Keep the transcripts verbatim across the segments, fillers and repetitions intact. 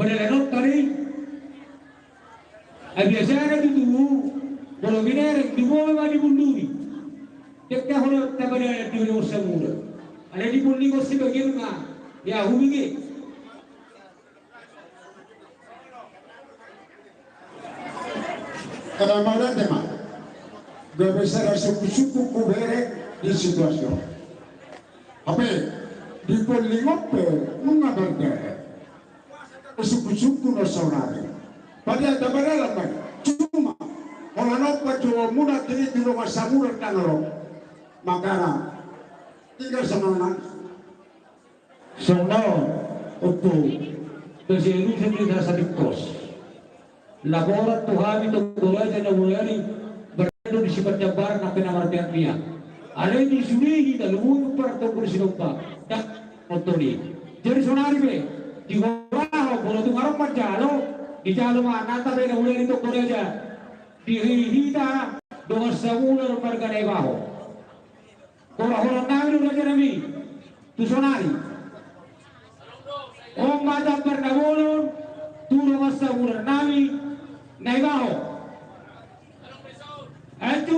Padalanonta do i. Ai biasana tutu, molo binereng, di bolo ma dibunduri. Dengke holan tapadalan di Dongan Samudar. Alai dipollinghon sebagian ma, ya, hubege. Eh, mauliate ma. Gabe sada sungkunsungkun hubege di situasi on. Hape dipollinghon pe nunga berderek. Sungkunsungkun on saonari. Padahal tapadalan ma i. Cuma holan on panjouonmuna diri tu Dongan Samudar na ro. Makana tinggal sama nang. Songon on, Ompu, gabe sungkunsungkun hita satingkos. Laporan tu hami Toga Raja na mulai berada di Sipanjang Barat na pena martiak nian. Alai di sude hita lumobi pomparan Toga Sinomba. Dak montoni. Jadi saonari pe, di Horaho, molo tung adong manjalo, dijalo ma ananta pe na mulai di Toga Raja. Di hita, Dongan Samudar marga Naibaho. Horahoran nami do raja nami, tu sonari. On ma jambar na bolon, tu Dongan Samudar nami, Naibaho. Ayo,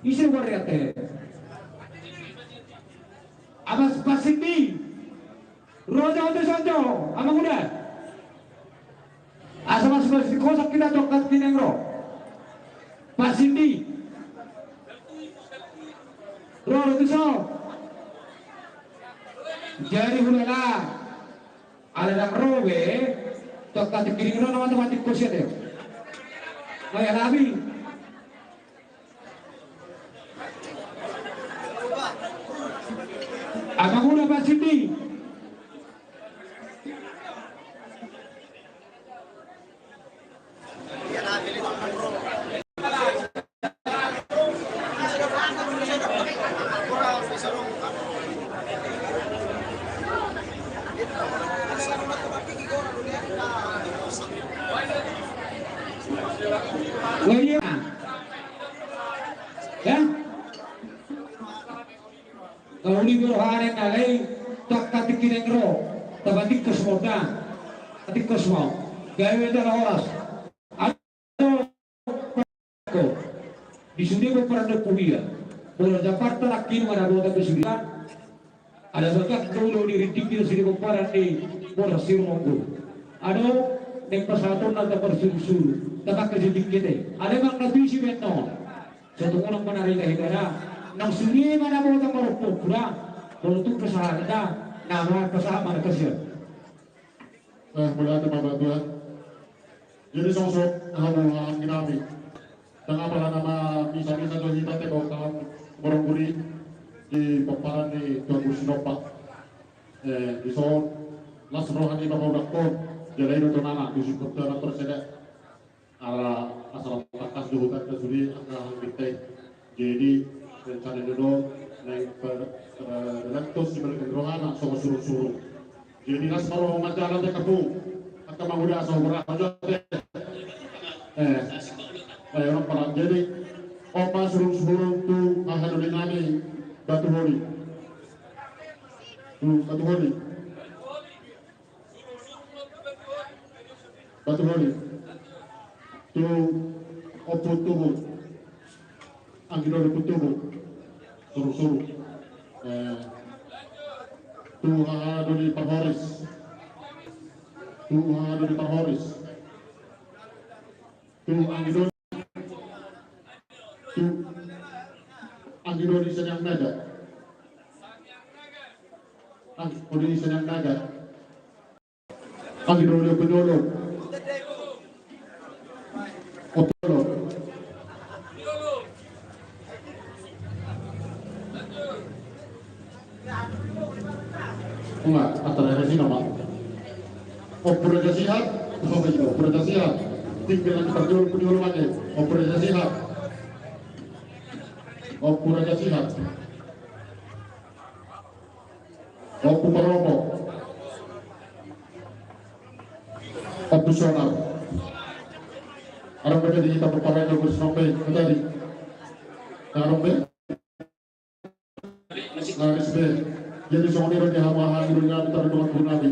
ise warriate. Abas pasindi. Roja oto sonjo, amang uda. Asa mas mas di kosak kita tongkat kineng ro. Pasindi. Ro, ro tu so. Jadi hulala. Ala dang ro be. Tongkat kineng ro nama tongkat kosia deh. Maya labi. Amang uda pasindi. Wah, iya. Ya? Kalau di rohana na lain, tongkat kineng ro, tapatingkos ma on da. Tapatingkos ma on. Gabe tala horas. Ado, di sude pomparan na huria. Bola Jakarta na kini mana bota ke sude. Ada bagas dolo di rintik di sude pomparan ni bola sirmonggo. Ado, naeng pasahaton na taparsurusuruh. Tapake sitik kete. Ada mang na tuisi benon. Satu orang mana rita hita da. Nang sude mana bota marompu da. Kalau tu kesalahan da. Nama kesalahan mana kesian. Eh, mauliate ma tu Tuhan. Jadi songon i, hamu anggi nami. Tangkas pala nama misa-misa do hita te bau taon borong guri di pomparan ni Tuan Guru Sinomba. Eh, di son las roha ni bapa udakkon. Jadi itu tonana di sukut tonana terus ada. Ala asal tangkas do hutanta sude angka hanggitta i. Jadi rencana ni do naeng per, eh, lantos di balik rohana songon surung-surung. Jadi las ma roha manjalan te kapu. Angka manguda asa berah aja te. Eh, eh, orang pala. Jadi on ma surung-surung tu haha doli nami Batuholi. Tu Batuholi. Batuholi. Tu Ompu Tubu. Anggi doli Ompu Tubu. Surung-surung. Eh, tu haha doli Parhoris. Tu haha doli Parhoris. Tu anggi doli. Tu anggi doli Seniang Naga. Anggi doli Seniang Naga. Anggi doli Ompu Nyolo. Ompu Nyolo. Enggak, antara sini nama. Ompu Raja Sihat. Oh, iya, Ompu Raja Sihat. Tinggal lagi berjual Ompu Nyolo lagi. Ompu Raja Sihat. Ompu Raja Sihat. Ompu Paropo. Ompu Sonar. Adong pe di hita pomparan Dongan Sinomba i tadi. Adong pe. Laris be. Jadi songon i do di hamu haha doli nami, tardongan tu nami.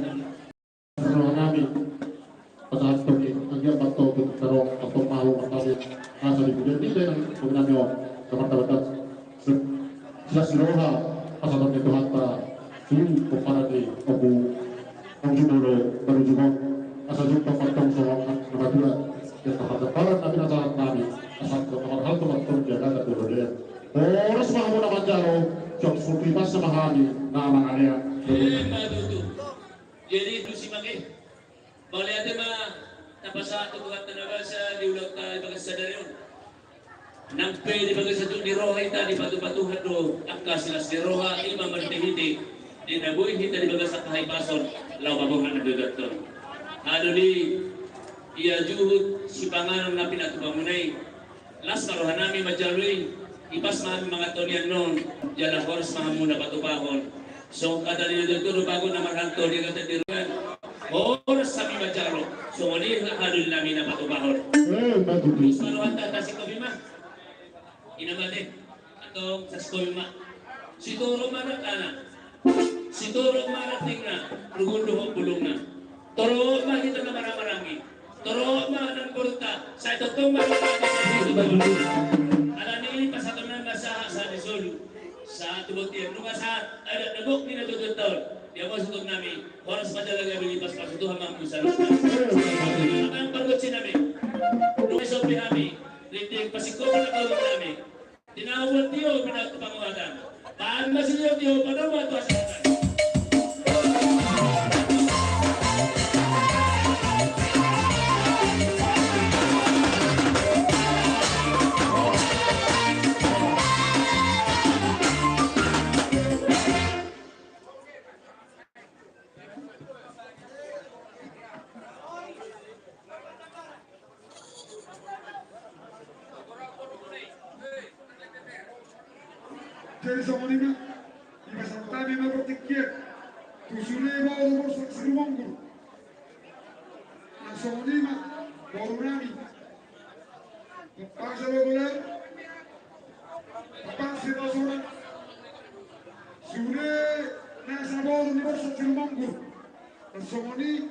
Pemina nami on, kamartabatas. Silas ni roha pasahaton ni Tuhanta tu pomparan ni Ompu, Ompu Jumolo Barujumon. Asa jumpang mantong songon na matua. Ia tahan taparan na pinasahat nami. Asa tahan taparan tong jagatan tu roda. Horas ma hamu na manjalo. Jom supi pas sama hami na mangalea. Emma tutu. Jadi tusi mangke. Mauliate ma tapasahat tu Tuhanta na basa di ulaonta di bagasan sadari on. Nang pe di bagasan juhut ni roha hita dipatupa Tuhan do angka silas ni roha, i ma marhitehite di na boi hita di bagasan hahipason laho paborhat na dohot on. Adoli ia juhut sipanganon na pinatupamuna i. Las ma rohanami manjalo i, ipas ma hami mangantusi annon, jala horas ma hamu na patupahon. Songon hata ni natuatua do bagot na marhata di hata di ruan. Horas hami manjalo, songon i hadolinami na patupahon. Eh, bagus. Terus ma rohanta, tasingkopi ma. Ina mate, antong sasingkopi ma. Sitorop ma rantana, sitorop ma rantingna, rugun dohot bulungna. Torop ma hita na marhahamaranggi. Torop ma nang borunta, sai tongtong ma hita na marhahamaranggi. Alani i pasahatonnami ma sahat, sahat ni solu, sahat tu bontean, nunga sahat adat na gok ni natuatuanta on. Di hamu suhutnami, horas ma jala gabe, ipas-pas Tuhan ma hamu saluhutna. Amang pargonsinami, nunga isombi hami rintik pasingkopi na paboahonnami. Di na hubuat tio pinatupa panguhatan. Baen ma sitio-tio padomu tu hasahatan. Jadi songon i ma, ipasahat hami ma partingkian tu sude boru Borsak Sirumonggur. Nang songon i ma borunami. Pampang salo golar, pampang salo golar. Sude nasa boru ni Borsak Sirumonggur. Nang songon i.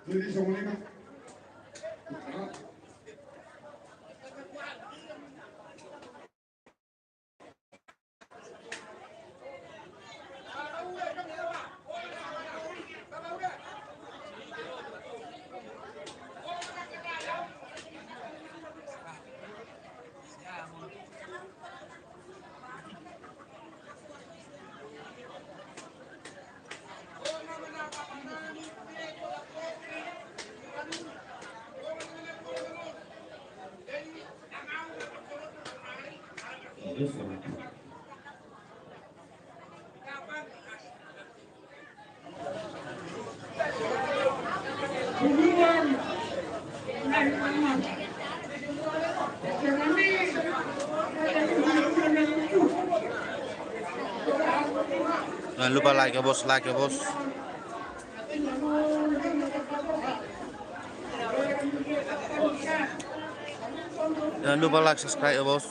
Jadi songon i ma. Jangan lupa like ya bos, like ya bos. Jangan lupa like, subscribe ya bos.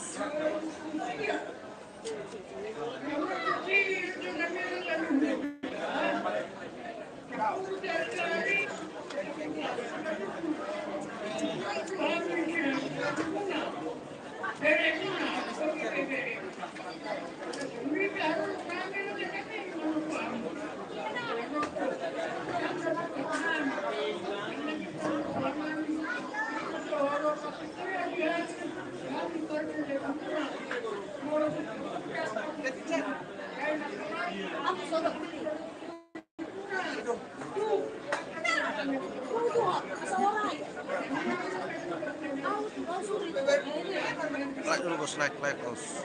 Like dulu, Bos, like, like, Bos.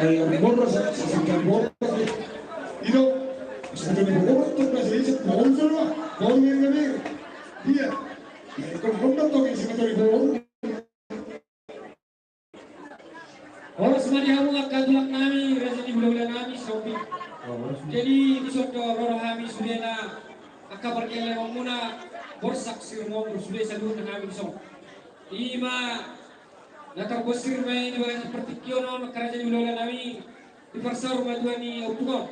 Eh, boros, eh, sasingkat boros, eh. Ido, sebetulnya boros tuh bahasa Indonesia, boros loh, boros yang gede. Iya. Ya, kok boros tuh yang sebetulnya boros? Horas ma di hamu angka tulang nami, raja ni hulahula nami, Siombing. Jadi, dison do ro hami sudena, angka pargellengonmuna, Borsak Sirumonggur, sude saluhutna hami dison. Ima na tarbosir ma i di bagasan partingkian on, angka raja ni hulahula nami, di parsaur matua ni ompung on.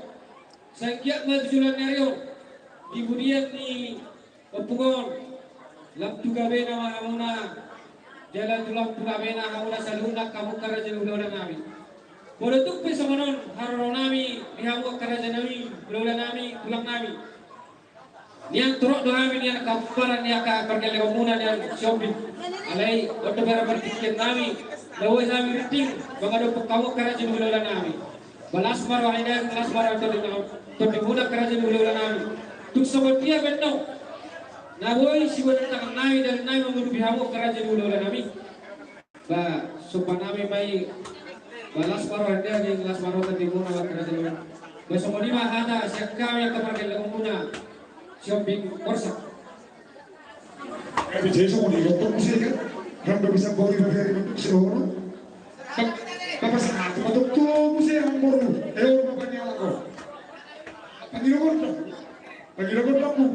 Sai anggiat ma tu joloan ni ari on, di pudian ni ompung on, lam tu gabena ma hamuna, jala tu lam tu gabena hamuna saluhutna angka raja ni hulahula nami. Pola tung pe songon on haroro nami di hamu angka raja nami, hulahula nami, tulang nami. Nian torop do hami nian angka pargellengonmuna nian Siombing. Alai on do hera partingkian nami, na boi hami rinding mangadopi hamu angka raja ni hulahula nami. Balas ma roha ni daging, balas ma roha ni tondi, tondimuna angka raja ni hulahula nami. Tung songon dia pe annon na boi siboan tangan nami, dalan nami mangadopi hamu angka raja ni hulahula nami. Ba somba nami ma i, balas ma roha ni daging, balas ma roha ni tondimuna angka raja ni hulahula nami. Ba songon i ma hata sian hami angka pargellengonmuna Siombing Borsak. Tapi jadi songon i, doktor muse kan, kan bisa bawa di bagian itu si Rono. Bapak satu, doktor muse yang baru, eh, bapak ni anak kau. Apa di dokter? Bagi dokter kamu.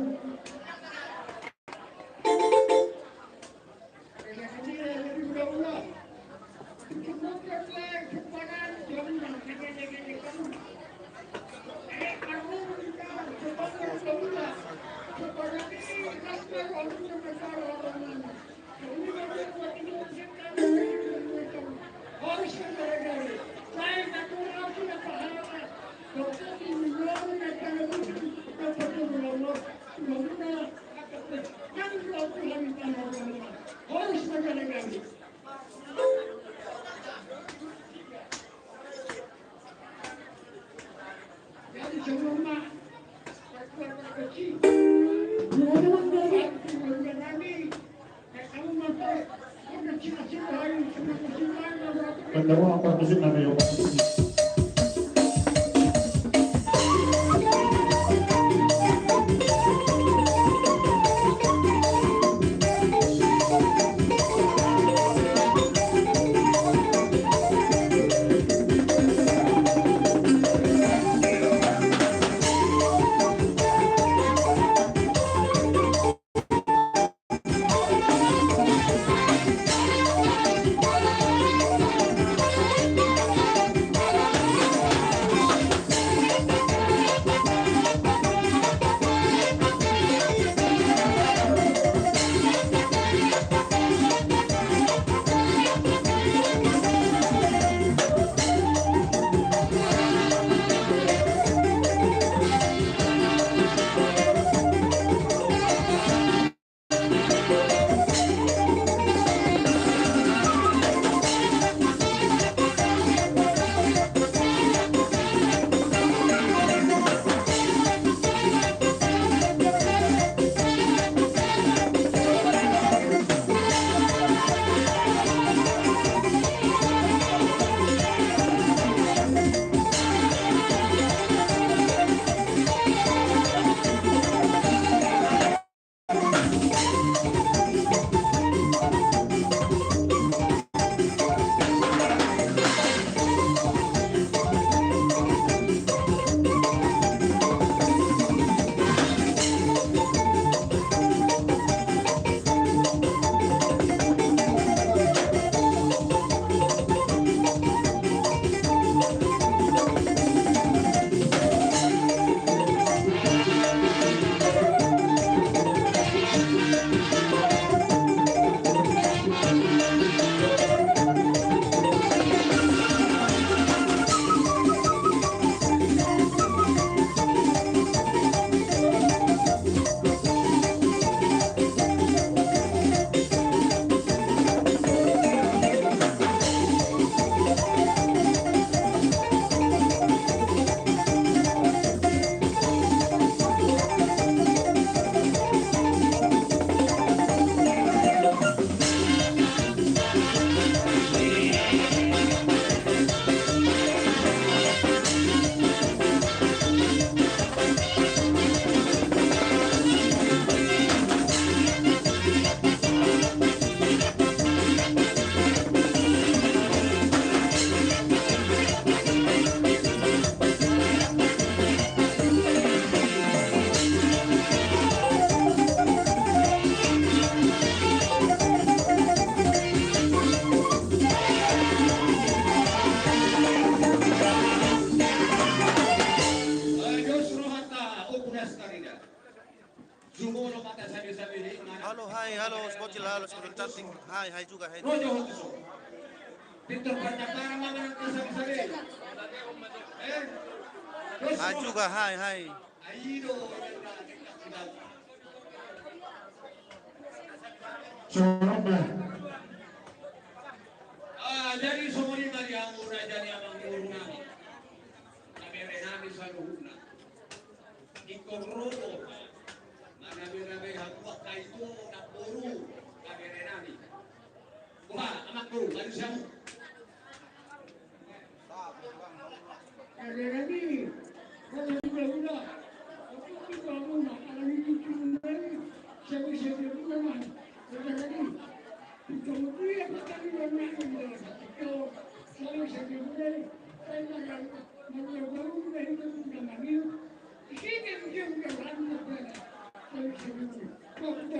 Halo, hai, halo, Sbocil, halo, Sbocil cantik. Hai, hai juga, hai. Rojo, Victor Pancakarang, mana yang kesal-kesal? Eh? Hai juga, hai, hai. Sorong, Bang. Ah, jadi songon i ma di hamu raja ni amangboru nami. Nabere nami saluhutna. Ingkon ro do. Manabe-nabe hamu angka ito namboru. Nabere nami. Wah, amangboru, baru siamu.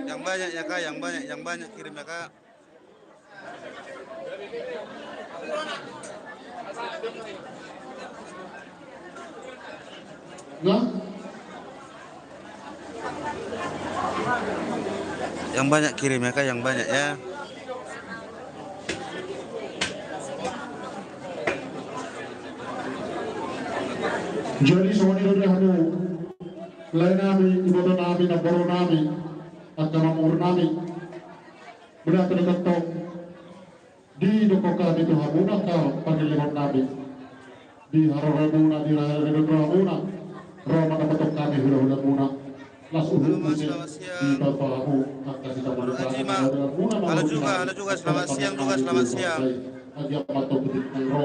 Yang banyak ya, Kak, yang banyak, yang banyak kirim ya, Kak. Nah. Yang banyak kirim ya, Kak, yang banyak ya. Jadi songon i do di hamu, lae nami, iboto nami, namboru nami, angka amangboru nami. Mauliate do tongtong. Didok hami tu hamuna angka pangellengon nami. Di haroramuna, di haroramuna. Ro ma dapothon hami hulahulamuna. Las uhum muse. Selamat siang. Di bapa hamu angka sitamu. Halo juga, halo juga, selamat siang juga, selamat siang. Agia mato putik nang ro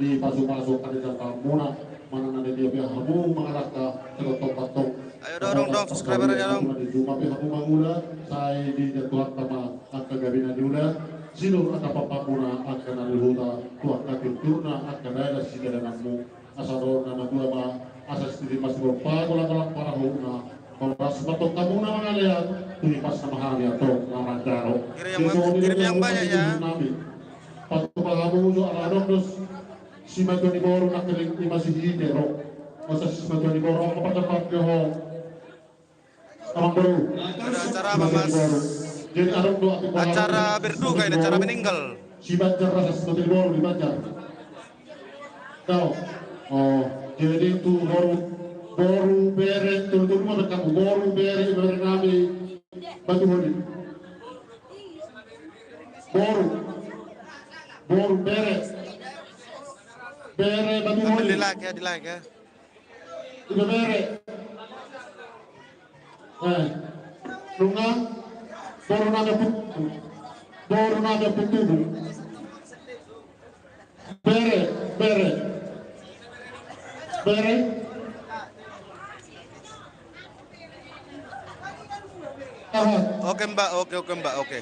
di pasu-pasu angka di jampamuna. Manang na dia pia hamu mangalangka. Ayo dong, dong, subscriber aja dong. Di juma pia hamu mangula sai di jatuhan tama. Angka gabe na niula, silur angka pampangmuna, angka na nihuta, tu angka pinturna, angka dalan sidalananmu. Asa ro na matua ma, asa sititi ma sibompa, golang-golang parahutna. Horas ma tongkamuna mangalean, tu hipas na mahali atong na mandaro. Kirim yang, kirim yang banyak ya. Patupa hamu jo ala adong dos. Simatua ni boru na kering ima si hite ro. Masa simatua ni boru, apa cepat ke ho. Amangboru. Ada acara apa, Mas? Jadi adong do acara berduka ini, acara meninggal. Si Banjar rasa seperti boru di Banjar. Kau. Oh, jadi tu boru, boru bere, tolu-tolu ma kamu, boru bere, bere nami Batuholi. Boru. Boru bere. Bere Batuholi. Di like ya, di like ya. Ibebere. Eh, nunga boru nami Putubu. Boru nami Putubu. Bere, bere. Bere. Aha. Oke, Mbak, oke, oke, Mbak, oke.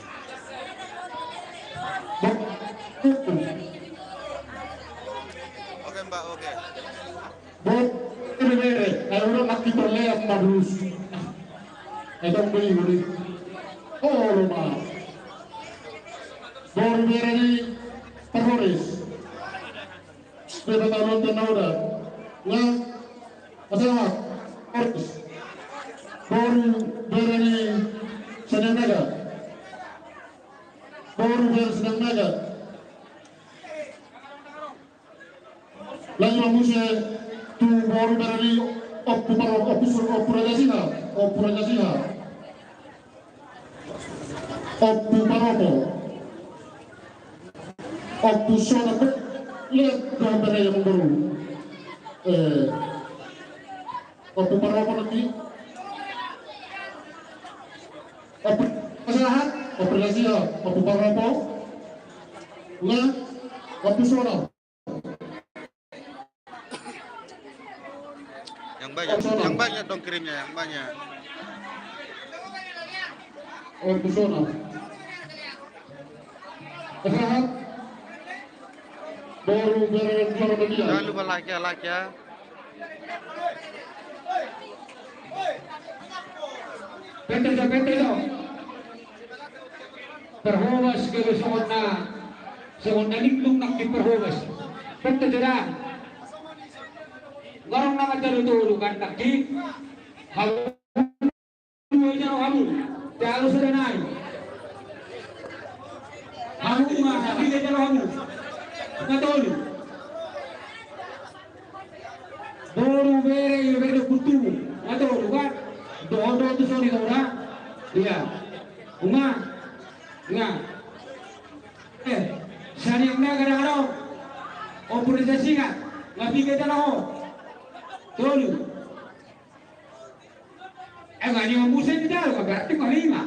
Bo-, oke, Mbak, oke. Bo-, ini bere, ayo udah mati berleam mabus. Ayo dong beli, beli. Oh, rumah. Boru bere ni Parhoris. Bebe tahu nonton na udah. Nga, pasahat. Parhoris. Boru bere ni Sendang Naga. Boru bere Sendang Naga. Lanjut muse tu boru bere ni Ompu Paro-, Ompu Sur-, Ompu Raja Siha, Ompu Raja Siha. Ompu Paropo. Ompu Sona, lihat gambarnya yang baru. Eh, Ompu Paropo nanti. Ompu pasahat, Ompu Raja Siha, Ompu Paropo. Nah, Ompu Sona. Yang banyak, yang banyak dong kirimnya, yang banyak. Oh, pesona. Pesona. Baru beres juara dunia. Jangan lupa like ya, like ya. Pente jo, pente jo. Parhobas gabe songon na, songon na linglung nangkin parhobas. Pente jo da. Ngarong na manjalo tolu kan nangkin. Hamu dua jaro hamu. Jalo sada nai. Hamu ma, na piga jalo hamu? Na tolu. Boru, bere, ibebere dohot butumu. Na tolu kan? Dohot, dohot tu sori kau da. Ia. Unga. Unga. Eh, saniang na gadang adong. Ompur ni Sasihat. Na piga jalo ho? Tolu. Eh, nga ni ompur sai jalo, berarti nga lima.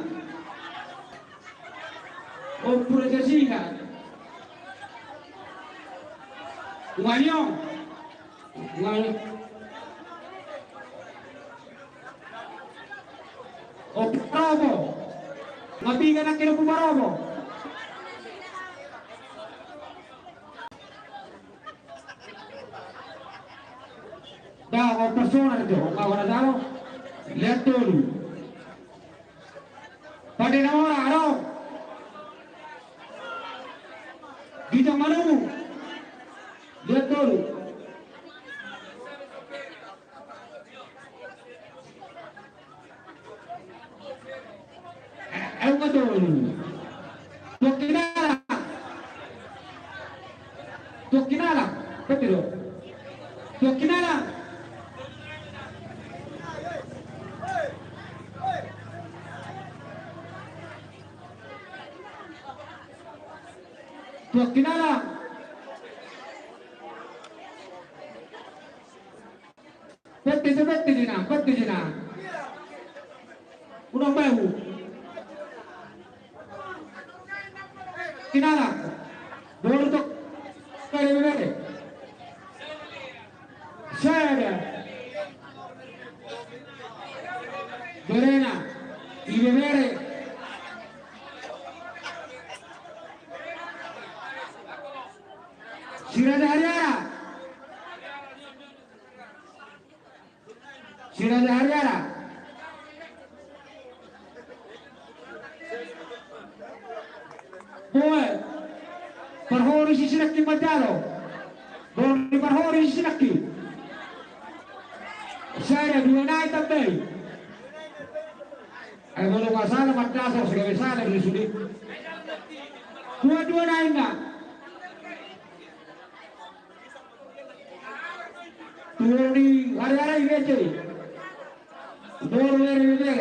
Ompur ni Sasihat. Nga ni om. Nga ni. Ompur Parobo. Nga piga nangkin Ompur Parobo? Da, ho personal jo, ho kawan adong. Lihat dulu. Pande na mora, adong. Gijang Manubu. Lihat dulu. Ayo, betul. Tuak Kinalang. Tuak Kinalang. Betul. Tuak Kinalang. Tuak Kinalang. Pete, pete, pete, jina, pete, jina. Unang bahu. Kinalang. Boru tu. Bere, bere. Sada. Berena. Ibebere. Siraja Hariara. Siraja Hariara. Boe. Parhori si sinangki manjalo. Boru ni parhori si sinangki. Sada, dua nai tambai. Ai molo nga sala mandasar, segabe sala do sude. Dua, dua nai nga. Tulang ni Hariara i, Gece. Boru, bere, bere.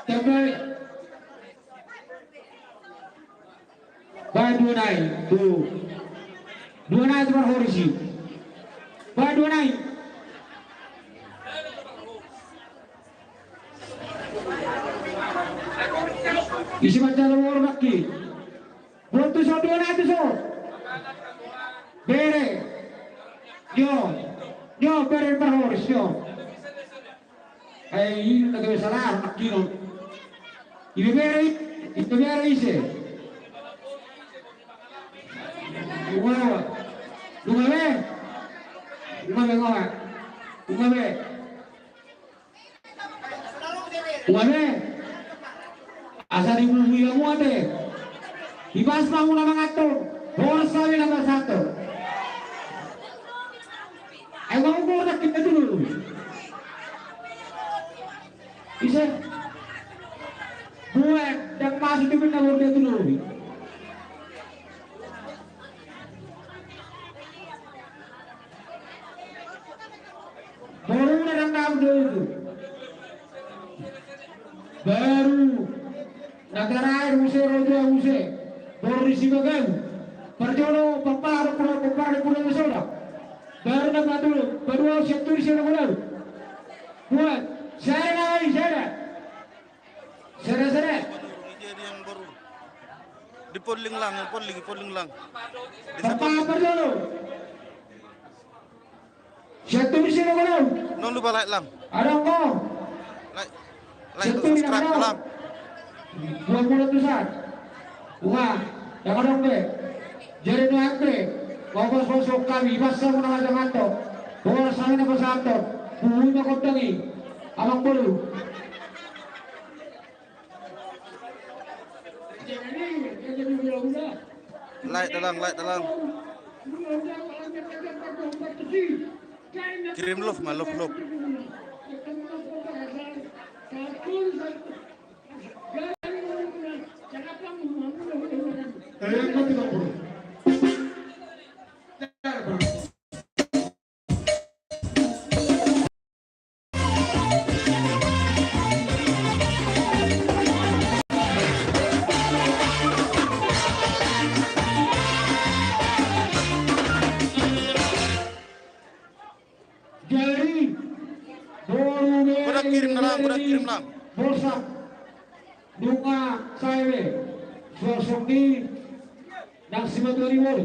Tambai. Baen dua nai tu. Dua nai tu parhori si. Baen dua nai. Ise manjalo boru nangkin? Boru tu son, dua nai tu son. Bere. Yo. Yo, bere parhori si, yo. Ai, i na gabe sala nangkin on. Ibebere, ibebere ise? Unga, unga. Unga be. Unga be, unga. Unga be. Unga be. Asa dibubuhi hamu ate. Ibas ma hamu na manganhon. Horas hami na pasahathon. Ai mangungkor na kita dulu. Ise? Buat, ndang masuk di benda boru dia dulu. Boruna ndang dapot do itu. Baru na terakhir muse, ro dua muse. Boru ni Sibagau. Parjolo, pappala, pura, pappala, pura, soda. Baru na patolu, padua, Sianturi, Sianturi, Sianturi. Buat, sada nai, sada. Sada, sada. Di polling lang, polling, polling lang. Di Pappala, parjolo. Sianturi, Sianturi, Sianturi. Non lupa like lang. Adong ho. Like. Like, Sianturi, subscribe lang. Dua puluh tusan. Wah, ndang adong be. Jadi nuaeng pe. Horas, horas hami, ibas hamu na manjalo manganhon. Horas hami na pasahathon. Bubuhi ma gondang i. Amang boru. Like dalang, like dalang. Kirim love ma, love, love. Tayang mati, Bang Bro. Jadi, boru be, boru kirim na lang, boru kirim lang. Bosak. Nunga sae be. Suasana ni nang simatua ni boru.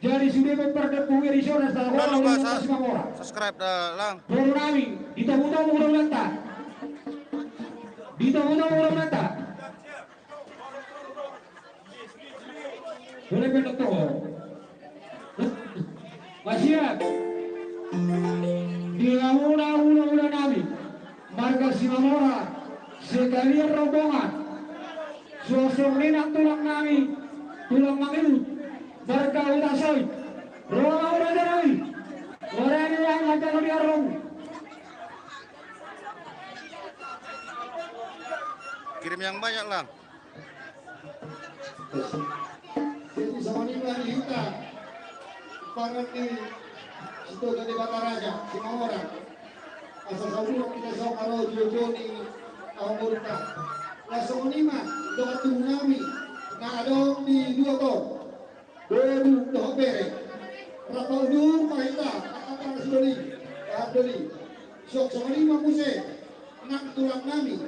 Jadi sude be pardapung i di sona. Undang lupa sa-, subscribe da lang. Boru nami, ditomu-tomu ulaonta. Ditomu-tomu ulaonta. Boleh pendek tuh. Masiak. Di hamuna hulahula nami, marga Simamora, sekalian rombongan. Suang songon i nang tulang nami, tulang nami, marga Hutasoit. Ro ma raja nami. Ora ni lang, raja nami, arung. Kirim yang banyak, lang. Jadi songon i ma di hita, pangan ni Sitoga Debata Raja Simamora. Asa saulurang hita songon i ro joujou ni ahu boru ta. Laos songon i ma dongan tubu nami na adong di dua tong, boru dohot bere. Rap udur ma hita, angka parsidoli, parsidoli. Suang songon i ma muse nang tulang nami,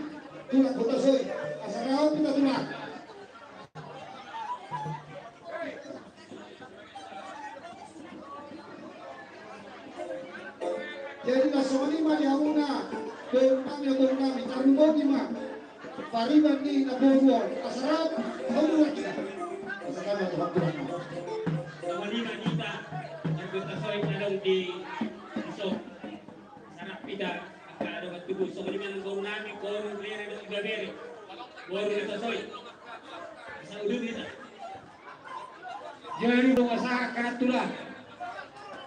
tulang Hutasoit. Asa rap hita tulang. Jadi na songon i ma di hamuna, boru nami, boru nami, tarlumobi ma pariban ni na boru on, asa rap hamu lagi. Asa kami atu hamu lagi. Songon i ma hita, angka Hutasoit na adong di Isop. Asa rap hita, angka dongan tubu, songon i ma nang boru nami, boru bere dohot ibebere. Boru Hutasoit. Asa udur hita. Jadi, boasa angka tulang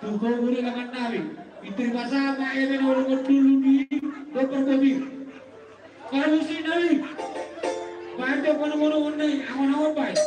tu boru ni amang nami, i tarima sahat ma eme na olo ngondulu ni dompak bobi. Parmusik nami, baen do mono-mono on nai, angon-angon baen.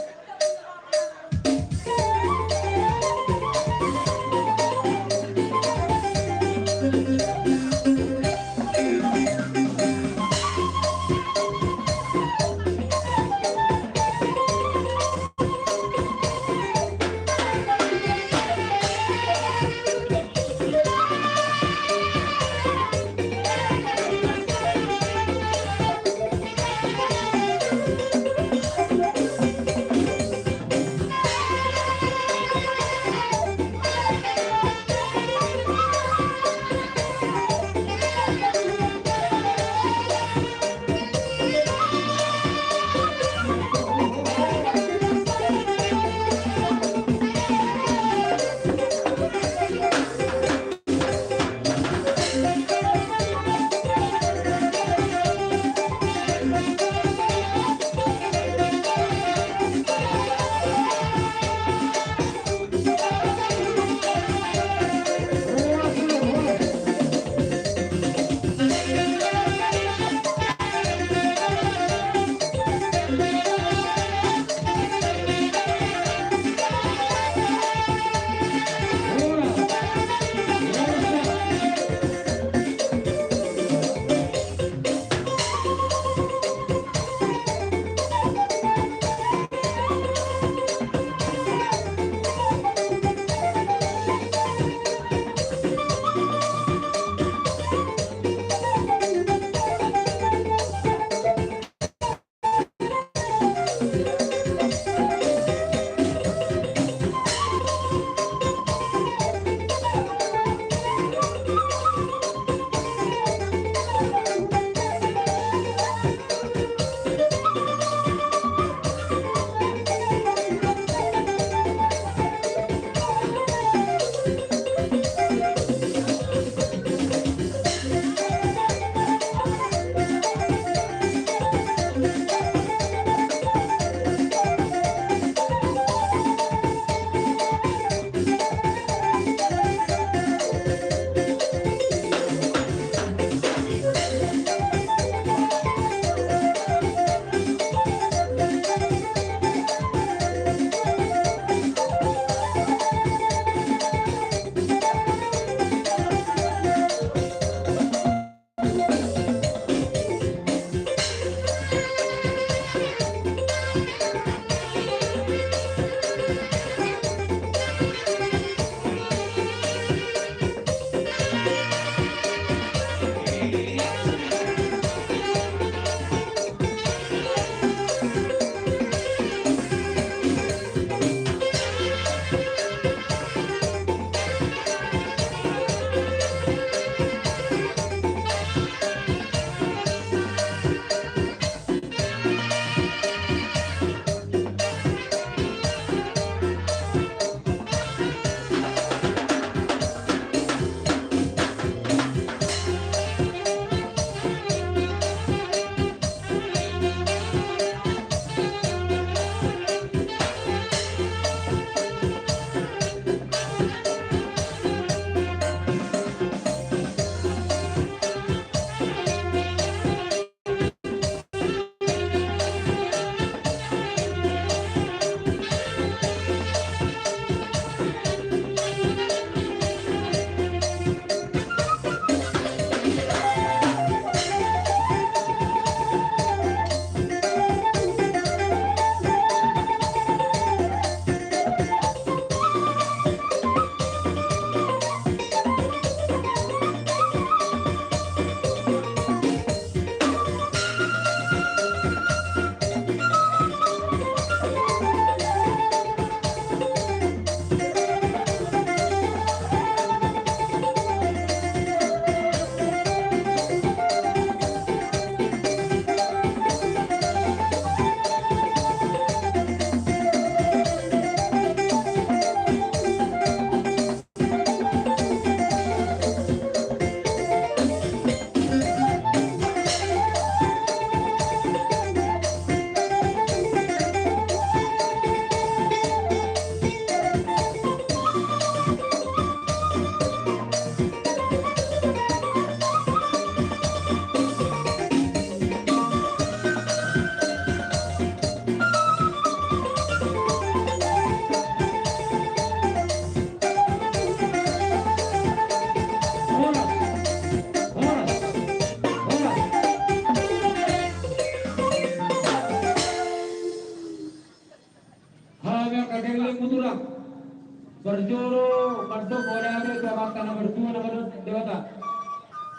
Parjolo mandok mauliate tu Amanta na martua na mardohot Debata.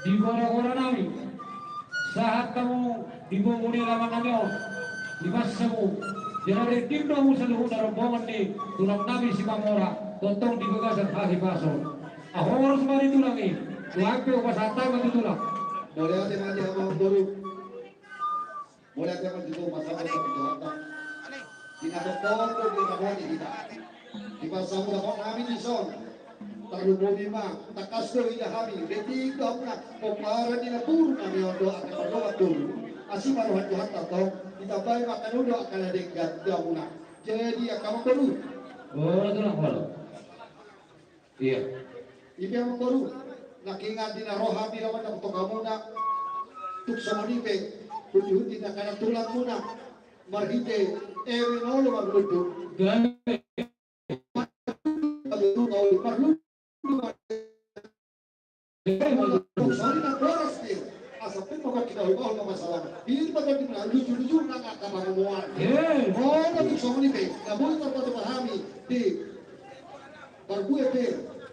Di gora-gora nami, sahat hamu di boru ni alaman nami on, di bagasan hamu, jala ringgit do hamu saluhutna rombongan ni tulang nami Simamora, tongtong di bagasan hahipason. Horas ma di tulang i, nuaeng pe hupasahat hami tu tulang. Mauliate ma di hamu boru. Mauliate ma di hamu, pasahat ma di Tuhanta. Di na tongtong do di na boti hita. Di bagasan hamu dapot nami dison. Tarlumobi ma, tangkas do huida hami, betik do hamuna, pomparan ni na boru nami on do, angka pardongan boru. Asi ma roha ni Tuhanta tong, ditambai ma angka na uli do angka na denggan tu hamuna. Jadi angka amangboru. Olo, tulang, olo. Iya. I pe amangboru, nangkiningan di na ro hami laho mandapothon hamuna. Tung songon i pe, huti-huti na angka na tulangmuna. Marhite eme na olo marhunduk. Gabe. Marhunduk. Gabe, marhunduk. Songon i na boras pe. Asa pe mangkok kita hubahul na masalah. Ini bagian di mana lucu-lucu na angka pangomoan. Eh. Oh, na tung songon i pe. Na boi tarpatupa hami di parbue pe.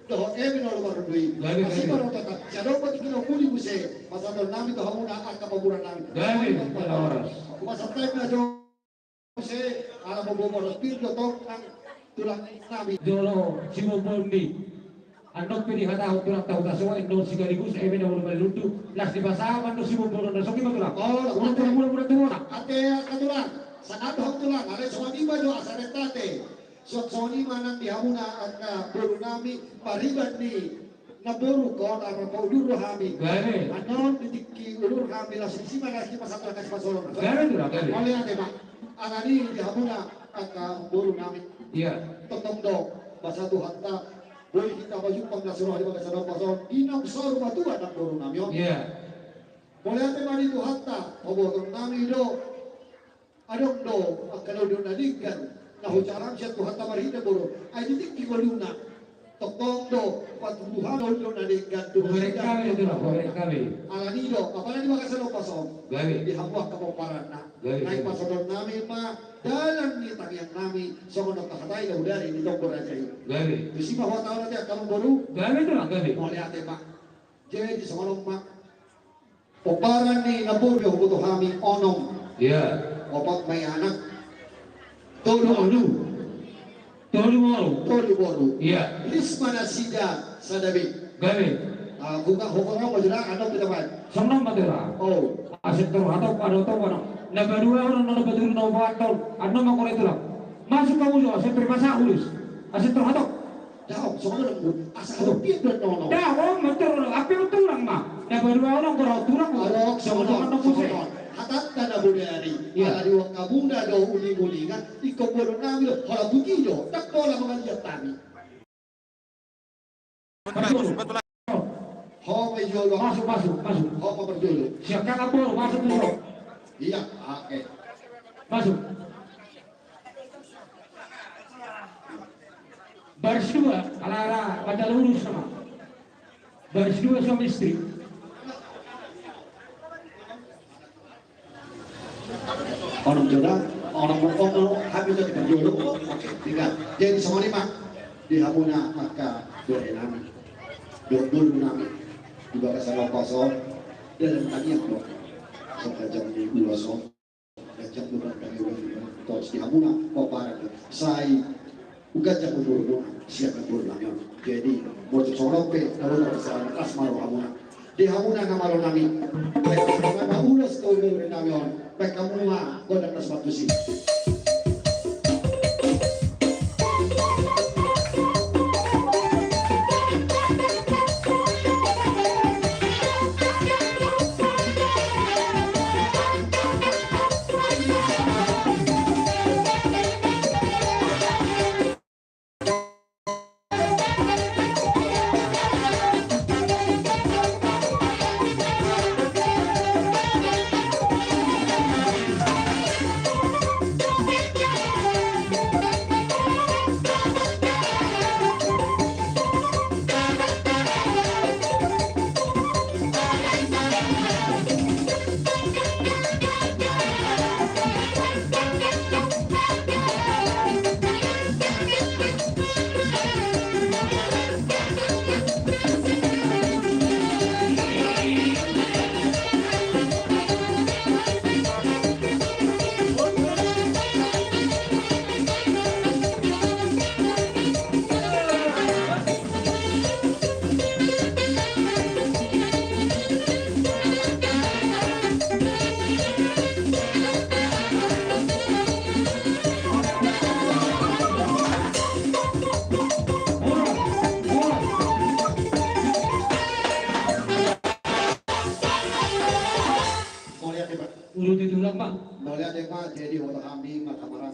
Dohot eme na olo marhunduk i. Gabe, gabe. Asi ma roha ni Tuhanta. Sian on boti kita pudi muse. Pasahaton nami tu hamuna angka pamoruon nami. Gabe, gabe, horas. Aku pasahat ma jo. Muse, ala bobo boras pir do tong nang tulang nami. Jolo, Simon Bondi. Annon pe dihatahon tulang tahu tasoa, annon sekaligus, eme na olo marhunduk, las dipasahat, annon Simon Bondi, annon songon i ma tulang. Oh, las. Ulang, ulang, ulang, ulang, tulang. Ate, angka tulang. Sangat do hamu tulang, alai songon i ma jo asa rentate. Songon i ma nang di hamuna angka boru nami, pariban ni na boru, on arma paudur do hami. Gabe. Annon di tingki udur hami las disi ma las dipasahat, las dipasahat. Gabe, tulang, gabe. Mauliate ma. Alani di hamuna angka boru nami. Iya. Tongtong do basa Tuhanta. Boi hita pajumpang na so ro di bagasan ombas on. Di na so ro matua na boru nami on. Iya. Mauliate ma di Tuhanta. Paboahon nami do. Adong do angka na uli do na denggan na hujaha sian Tuhanta marhite boru. Ai di tingki ngoluna tongtong do patuduhon na uli do na denggan tu. Hubereng hami, tulang, hubereng hami. Alani do, apala di bagasan ombas on. Gabe. Di hamu angka pomparanna. Gabe, gabe. Naeng pasahaton nami ma dalan ni tangiang nami songon na tahatai na hudari ni Tombo Raja i. Gabe. Tusi ma huhatahon ate angka amangboru. Gabe, tulang, gabe. Mauliate ma. Jadi songon on ma. Pomparan ni na boru do huboto hami onom. Iya. Opat ma i anak. Tolu. Tolu. Tolu boru. Tolu boru. Iya. Lis ma nasida sada be. Gabe. Ah, buka hokor ma jera, annon pe dapat. Songon on ma jera. Oh. Asa tor hatop, ado tong, annon. Na paduahon, annon na patolu, na paopathon. Annon ma kore tulang. Masuk hamu jo, asa tor masa ulus. Asa tor hatop. Daong, songon on, asa halopian do nono. Daong, mator, ape on tulang ma. Na paduahon on, gora tulang. Adong, songon on, songon on. Hatanta na bodari. Iya. Ala diuang hamuna do uling-ulingan, ingkon boru nami do, hola putih do, tak pola mangaliat hami. Ho ma jolo. Masuk, masuk, masuk. Ho ma parjolo. Siap, kakak boru, masuk dulu. Iya, oke. Masuk. Baris dua, ala, ala, baca lurus nama. Baris dua suami istri. Onom jolo, onom, onom, hami jolo parjolo. Oke, tinggal. Jadi songon i ma di hamuna angka bere nami. Dohot boru nami. Di bagasan ombas on. Dalan tangiang do. Songon jam ni ulos on. Ganjang do barang daging, tos di hamuna pomparan. Sai huganjang umurmuna sian na boru nami on. Jadi molo tung songon on pe na lomo, las ma rohamuna. Di hamuna na malo nami, baen ma ulos tu boru nami on. Baen hamu ma gondang na so martusi.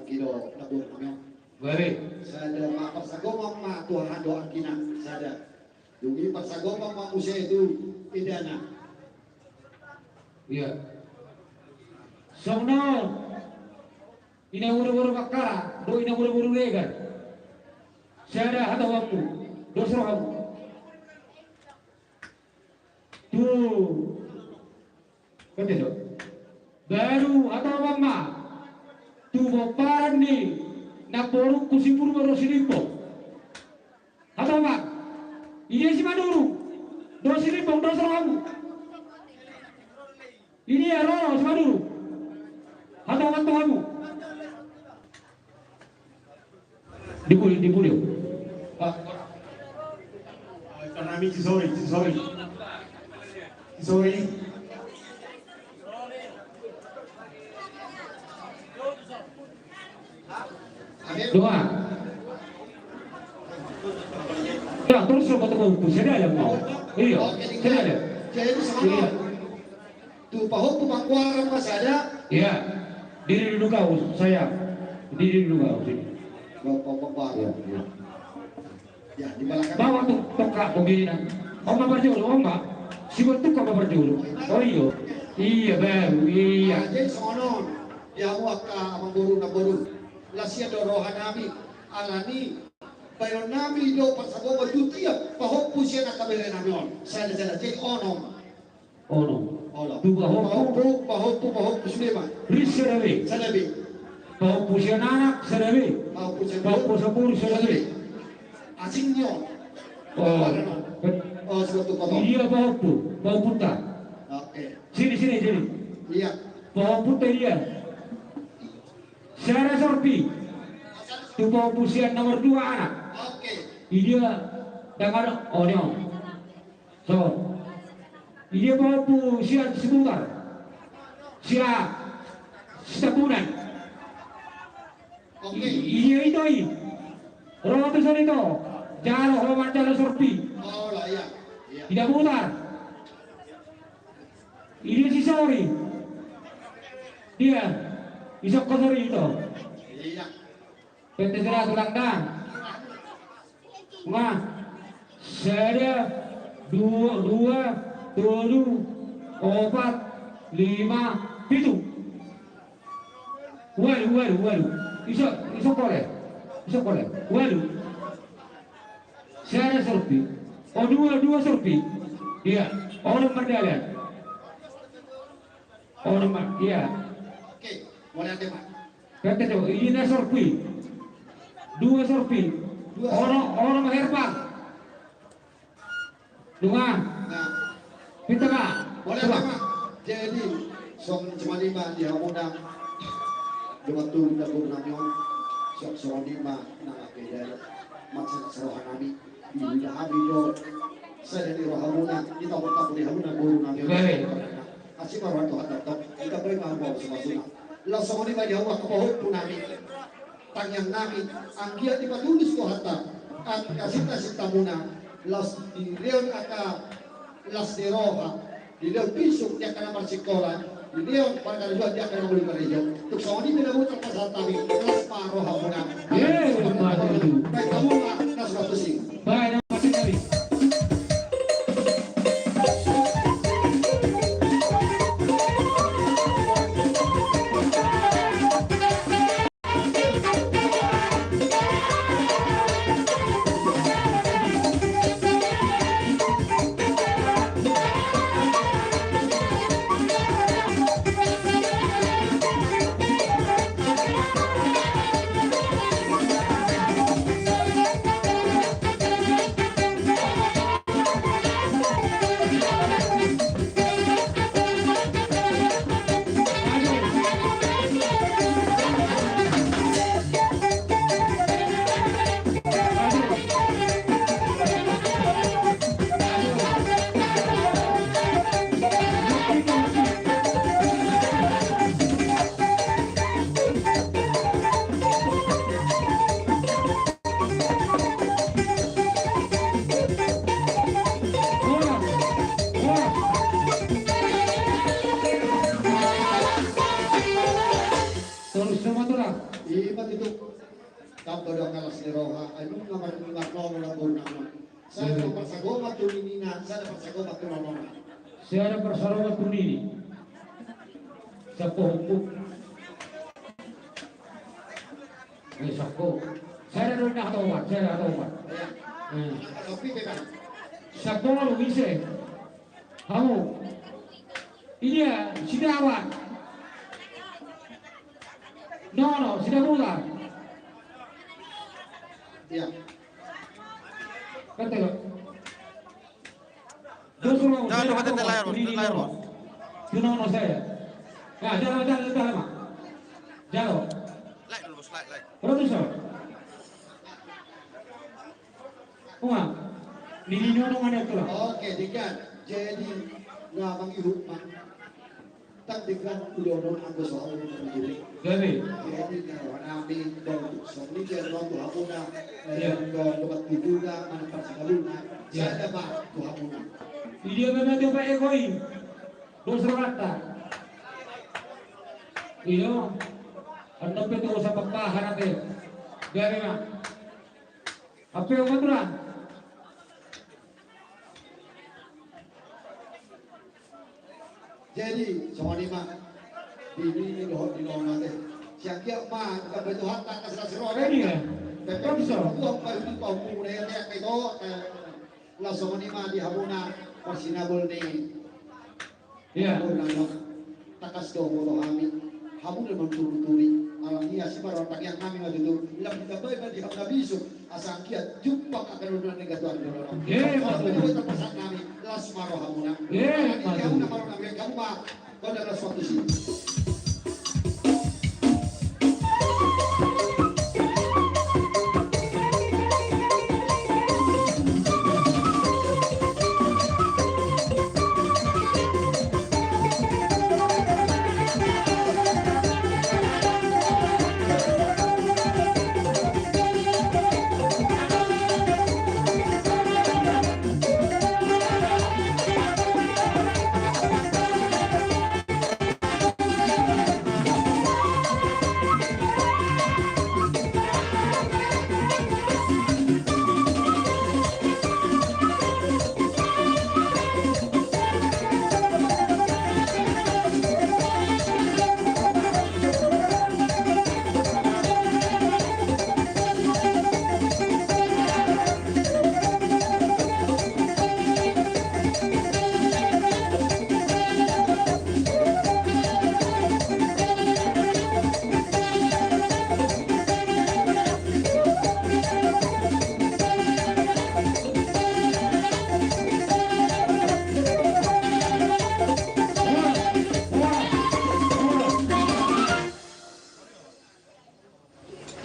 Ido na boru nami on. Baik. Sada ma parsagoman ma tu haha dohot angkina sada. Dung i parsagoman ma muse tu endana. Iya. Songon on. Ina boru-boru Bakkara dohot ina boru-boru Regar. Sada hata hamuna. Dos rohamu. Tu. Kan dia, Dok? Baru hatoman ma tu pomparan ni namborungku si Purba dohot si Limbong. Hatoman. Idia si Maduru dohot si Limbong, dos rohamu. Idia ro si Maduru. Hatoman tu hamu. Dipuli, dipuli. Pak. Kami cisori, cisori. Cisori. Doa. Ya, terus lo ketemu buku, saya ada mau. Iya, saya ada. Iya. Tu pahompu Mangkuaran ma sada. Iya. Diri dulu kau, saya. Diri dulu kau, sini. Bapak, bapak. Iya, iya. Ya, di belakang. Bawa tu tongkak pembina. Oma parjolo, oma. Si bentuk apa parjolo? Oh, iyo. Iya, baru, iya. Nah, jadi songon on. Ya, hamu angka amangboru, namboru. Las ia do roha nami. Alani. Baenon nami do parsagoman tu tiap pahompu sian angka bere nami on. Sada, sada. Jadi onom. Onom. Onom. Tu pahompu. Pahompu, pahompu, pahompu sude ma. Ris sada be. Sada be. Pahompu sian anak sada be. Pahompu sian boru. Pahompu sian boru sada be. Sada be. Asing nyo. Oh. Oh, sebut tu pahompu. Idia pahompu, pahompunta. Oke. Sini, sini, sini. Iya. Pahompunta idia. Sada sorpi. Tu pahompu sian nomor dua anak. Oke. Idia tangan, oh, ni on. So. Idia pahompu sian Sibutar. Sian Sitambunan. Oke. I-, idia ito i. Ro tu son ito. Jalo ho manjalo sorpi. Oh, lah, iya. Iya. Ida putar. Idia si Sori. Dia. Isok ko Sori ito. Iya. Pete sera tulang da. Nga. Sada, dua, dua, tolu, opat, lima, pitu. Walu, walu, walu. Isok, isok kole. Isok kole. Walu. Sada sorpi. Oh, dua, dua sorpi. Iya. Onom mardalan. Onom ma, iya. Oke, mulai ate, Pak. Kata tu, idia sorpi. Dua sorpi. Dua sorpi. Onom, onom herbang. Dua. Nah. Pinta, Pak. Mulai ate, Pak. Jadi, songon i ma di hamuna. Dua tu dapur nami on. Songon i ma nang ate dari. Maksud seroha nami. Di hami do. Sada ni rohamuna, di tamu-tamu di hamuna boru nami. Baik. Asi ma roha Tuhan, Tuhan. Kita beri ma hamu sumasuna. Laos songon i ma di hamu angka pahompu nami. Tangiang nami, anggiat dipatulus Tuhanta angka sinta-sintamuna. Laos dilehon angka las ni roha. Dilehon bisuk di angka na marsikola, dilehon parkarejoan di angka na muli karejo. Tung songon i pe na boi tarpasahat hami, las ma rohamuna. Ye, ma tutu. Baik, hamu ma, las ma tusi. Baik, na mati kali. Ima tutu. Tamba do angka las ni roha, ai nunga marnini marnono na boruna. Sada parsagoman tu ninina, sada parsagoman tu nonona. Sada parsagoman tu nini. Sako hukum. Eh, sako. Sada do na hatoman, sada hatoman. Eh. Sako lu ise. Hamu. Idia, Sidawan. Nono, Sidabulan. Iya. Kata lo. Dos lo, jangan lupa tetel layar, Bos, tetel layar, Bos. Tuno no saya. Ya, jangan, jangan, jangan, Mak. Jangan. Like dulu, Bos, like, like. Produser. Wah, nini nono ada tu lah. Oke, denggan. Jadi, na mangihut, Mak. Tang denggan ulaon on anggo so hamu na mandiri. Jadi. Jadi na rohanami, dong, songon i jalo tu hamuna, eh, iya, dong, dobat tibuna, manang parsibaluna. Iya. Sada ma tu hamuna. Idia ma na dobat ego i. Dos rohanta. Iyo. Annon pe tu usa papahan ate. Jadi ma. Apa yang aturan? Jadi, songon i ma. Di, di, di dohot di nona te. Sian dia ma, bukan betul hak tak kasih roda. Jadi, ya. Tapi bisa. Tuhan paling di pahumpu na ya, kayak itu, eh, langsung i ma di hamuna, parsinabol ni. Iya. Tangkas do molo hami. Hamu do manturuturi. Alani asi ma ro tangiang hami ma tutu. Lam ditambai ma di hamu na bisuk. Asa anggiat jumpang angka na nigatuan do. Iya, betul. Hamu do tapasan hami. Las ma ro hamuna. Iya, betul. Hamu na ma ro nami hamu ma. Pada las waktu si.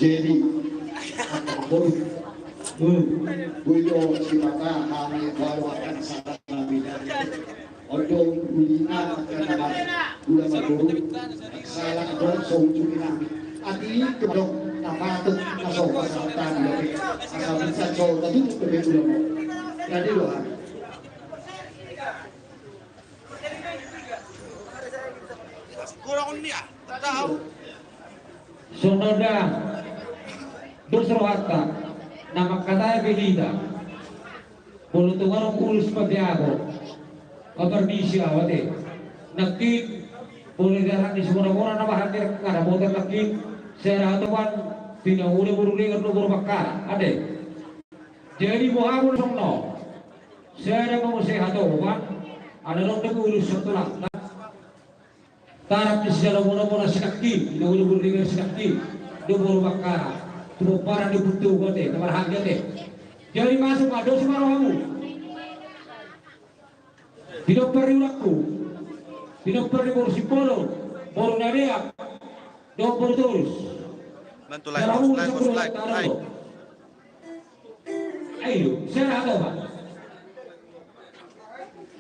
Jadi, angka boru. Hmm. Boi do sipata hami baru akan salah hami. Ojo ulina angka na gula marboru. Salah do so ujung nami. Ati kedok na patut na so pasahat tadi. Asal bisa so tadi tu kebe ulama. Jadi doa. Songon i da dos rohanta na mangkatai pe hita. Molo tung adong ulos papeago, apar misi au ate. Nangkin molo di dalan ni Sumoromora na bahan di nang na botar nangkin sada hatopan, pinaula boru Rigar do boru Bakkara ate. Jadi boha molo songon on. Sada ma muse hatopan, ala adong dope ulos songon tulang. Tarap ni sijalo mono mono sinangkin, ina ulu burringan sinangkin, do boru Bakkara, tu pomparan ni puntu ate, na marhaha ate. Jadi masuk ma dos ma rohamu. Pinompar ni ulangku, pinompar ni boru Simbolon, boru Nadeak, dohot boru Torus. Bantu like, bos, like, bos, like, like. Ayo, serah atau apa?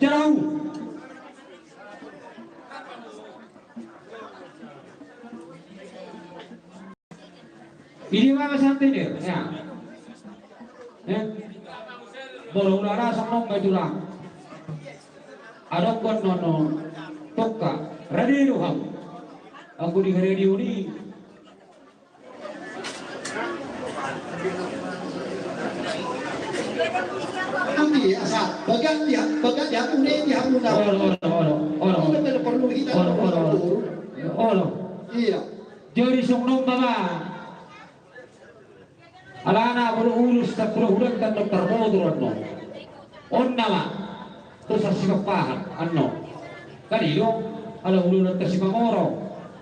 Jauh. Ini mama santai deh, ya. Ya. Bola ulara sonong baju lang. Adong kon nono. Tokka. Radio ham. Aku di radio ni. Asa bagan dia, bagan dia, une dia, une. Olo, olo, olo, olo. Olo, olo, olo. Olo. Iya. Jadi songon on ma. Alana molo ulos tangkulo hudanta do tarboto annon. On nama. Dosa sipapahan annon. Kan i do, ala hulahulanta Simamora.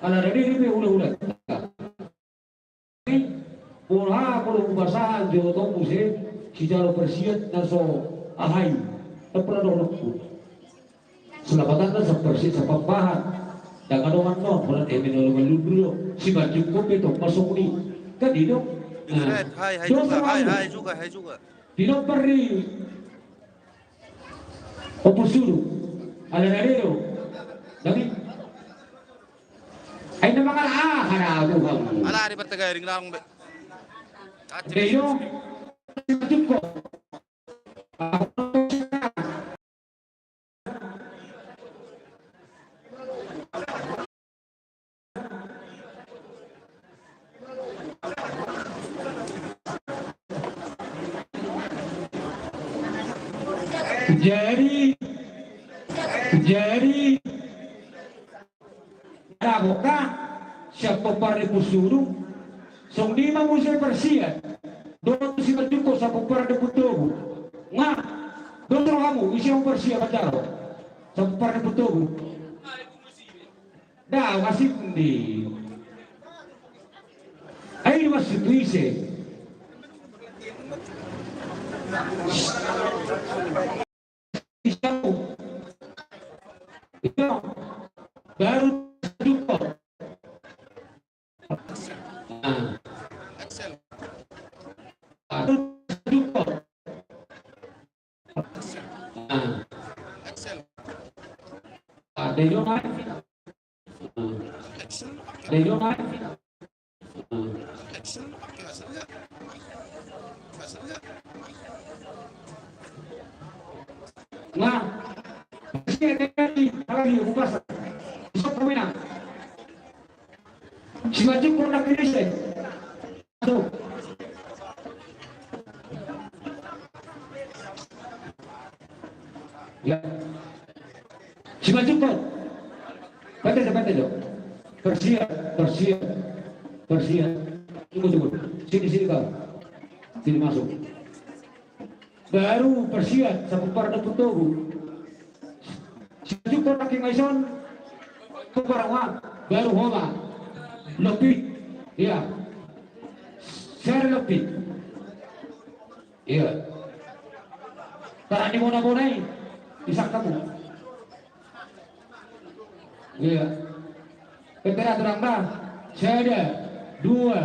Ala dadi dope hulahulanta. Molo aha molo hupasahat jo tong muse sijalo parsiat na so aha i. Tapra dohononku. Selapatanna saparsiat sapapahan. Dang adong annon holan eme na olo mallundu do. Simanjungkon pe tong masongoni. Kan i do. Nah, hai, hai juga, hai, hai juga, hai juga. Di nomor ni Ompu Suru. Ala na do. Dami. Ai na mangal aha na tu hamu. Ala di partai garing lang be. Deyo. Cukup. Jadi, jadi, ada boka siap pompar ni pusudung. Songon i ma muse parsiat. Dohot si manjungkon sapompar ni puntogu. Nga, dohot hamu ise ma parsiat manjalo sapompar ni puntogu. Dao asing di. Ai di masuk tu ise. Baru jumpa. Baru jumpa. Ada yang lain. Ada yang lain. Nah, si Edi lagi buka. Bisa pemenang. Si maju kurang ini sih. Aduh. Ya. Si maju kau. Pantai, pantai jo. Parsiat, parsiat, parsiat. Tunggu, tunggu. Sini, sini kau. Sini masuk. Baru parsiat, sapompar ni puntogu. Sijukkon nangkin ma ison. Pompar ma, baru ho ma. Lopi. Iya. Sada lopi. Iya. Tara ni bona-bona i. Isangka mu. Iya. Petera terang dah. Sada, dua,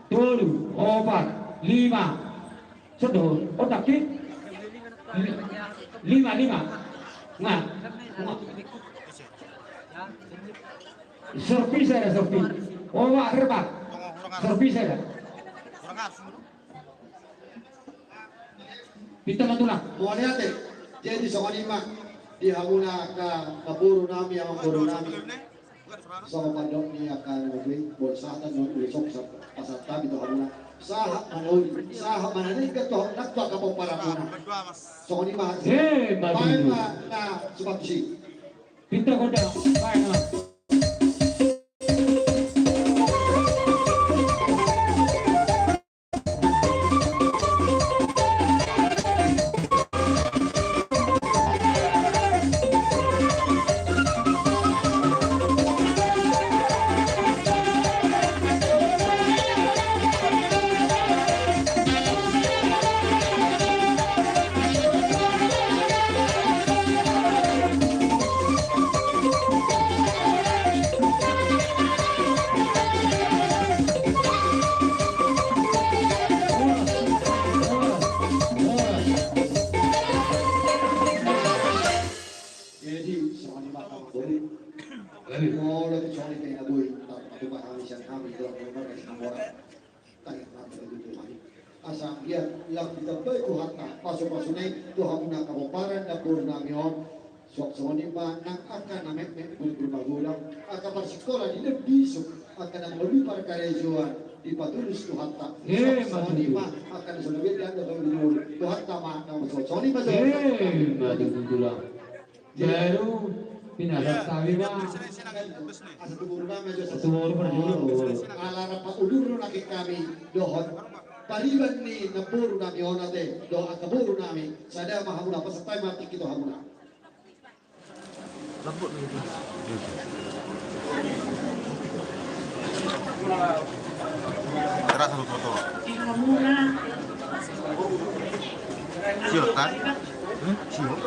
tolu, opat, lima. Sada, otak ki? Lima, lima. Nga. Nga. Serpi sada, serpi. Owa, rebat. Serpi sada. Pinta ma tulang. Mauliate. Jadi songon i ma di hamuna angka boru nami, amang boru nami. Songon mandok ni angka na boi, boan sahat ma uli soksa, pasahat hami tu hamuna. Sahat ma na uli, sahat ma na denggan tu hamuna, tu angka pomparanmuna. Songon i ma. Eh, baen ma na suman tusi. Pinta godang, baen ma. Jadi, songon i ma, amang boru. Molo tung songon i pe na boi, tarpatupa hami sian hami, dohot hami sian Mora. Tangihon ma tu Tuhan i. Asa anggiat lam ditambai Tuhanta pasu-pasuna i tu hamuna angka pomparan dan boru nami on. Suang songon i ma nang angka na metmet, bulu-bulu magodang, angka parsikola di na bisuk, angka na mangolu parkarejoan. Dipatulus Tuhanta. Eh, songon i ma. Maka di songon i ma, Tuhanta ma na marsoal. Songon i ma. Eh, ma di tulang. Baru pinasat kami ma. Asa tu boru nami jo. Asa tu boru parjolo. Ala rap udur nangkin kami dohot pariban ni namboru nami on ate, dohot angka boru nami. Sada ma hamuna, pasahat ma tingki tu hamuna. Lambok ni. Terasa betul-betul. Siap kan? Hmm? Siap.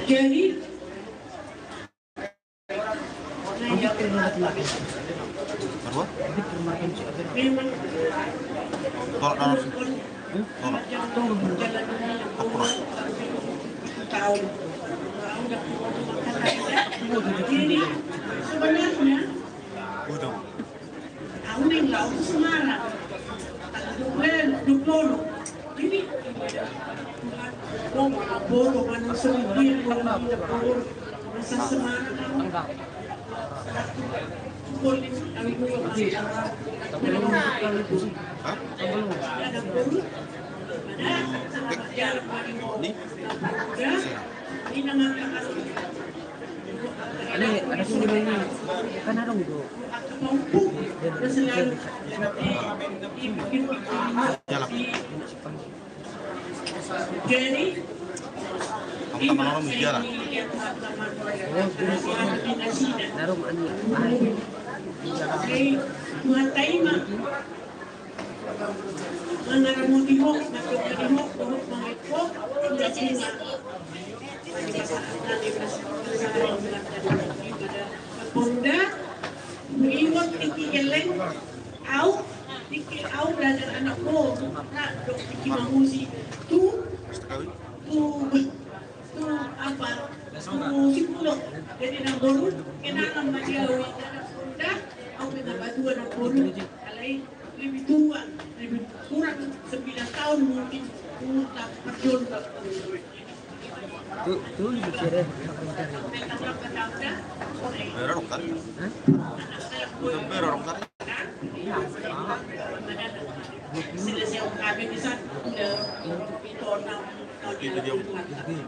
Jadi, Tolak dalam sini. Tolak. Ampun. Sebenarnya, udah. Au ning laho tu Semarang. Tanggal dua puluh, dua puluh. Jadi, oh, mana bodoh, mana sendiri, mana bodoh. Masa Semarang, au. Hah? Ada bodoh. Ada. Ini? Ini ada sumber ini. Kan ada itu. Jalan. Jadi, kamu tak mau jalan. Narum ani. Tuhan taima. Mangaramoti ho, mangaramoti ho, ho, mangaramoti ho. Honda, huingot tingki geleng, au, tingki au belajar anak ho, na, dok tingki mamusi. Tu, tu, tu apa? Tu sipulok. Jadi namboru, kenalan ma dia, Honda, au pe na batua namboru. Alai, lebih tua, lebih kurang sembilan tahun mungkin umur tak berjodoh. Tu, tu lebih kere. Berorong kan? Hah? Berorong kan? Itu dia.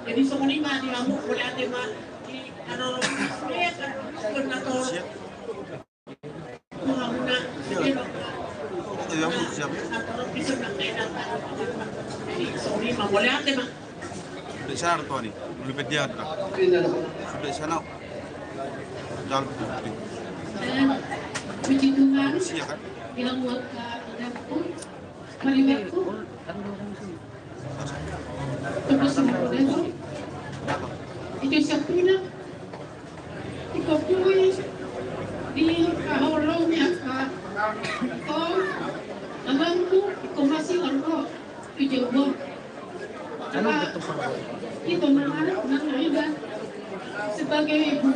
Jadi songon i ma di hamu, mauliate ma di, anu, siap. Sude sana, Toni. Belum pediatra. Sude sana. Dalam. Puji Tuhan. Siap kan? Bilang buat Kak Dapu. Mari, Dapu. Terus kemudian itu siap pulang. Ikopui di kaholong ya, Kak. Kau abangku, kau masih orko. Tujuh buah. Kita mengarap mengajar sebagai ibu.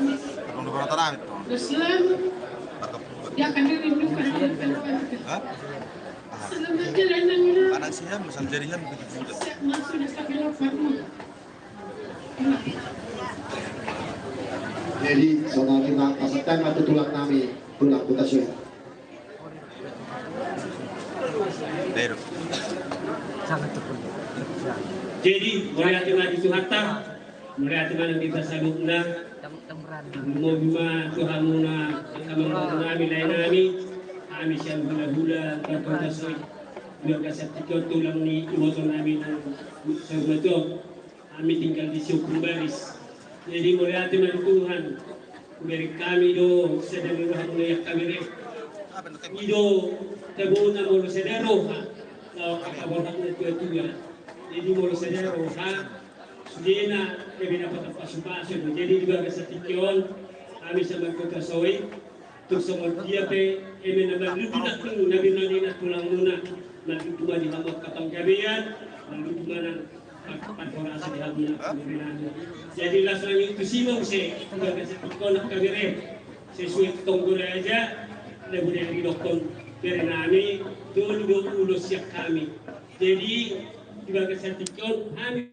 Islam. Dia akan dirindukan oleh keluarga. Hah? Manang sian, manang jarihan begitu juga. Jadi, saudara, pasahat ma tu tulang nami, tulang Kutasoit. Jadi, mauliate ma di Tuhanta, mauliate ma nang di hita saluhutna. Mauliate ma tu hamuna, angka amang nami, lae nami, hami sian hulahula Kutasoit. Di bagasan tingki on tulang ni iboto nami nang saur matua on, hami tinggal di Siukur Baris. Jadi mauliate ma di Tuhan, hubereng hami do sada ni rohamuna i, angka bere. I do tabona molo sada roha, laho angka borhat na tua-tua. Jadi molo sada roha, sudena eme na pasu-pasu do. Jadi di bagasan tingki on, hami sian Kutasoit, tung songon dia pe eme na marlutu nangkin na binoan ni tulang muna, marlutu ma di hamu angka panggabean, marlutu ma nang angka parhorasan di hamu na binoan. Jadi laos nangkin tusi ma muse, di bagasan tingki on, angka bere, sesuai tu tonggor aja, na bune didokkon bere nami, tolu do ulos sian hami. Jadi di bagasan tingki on, hami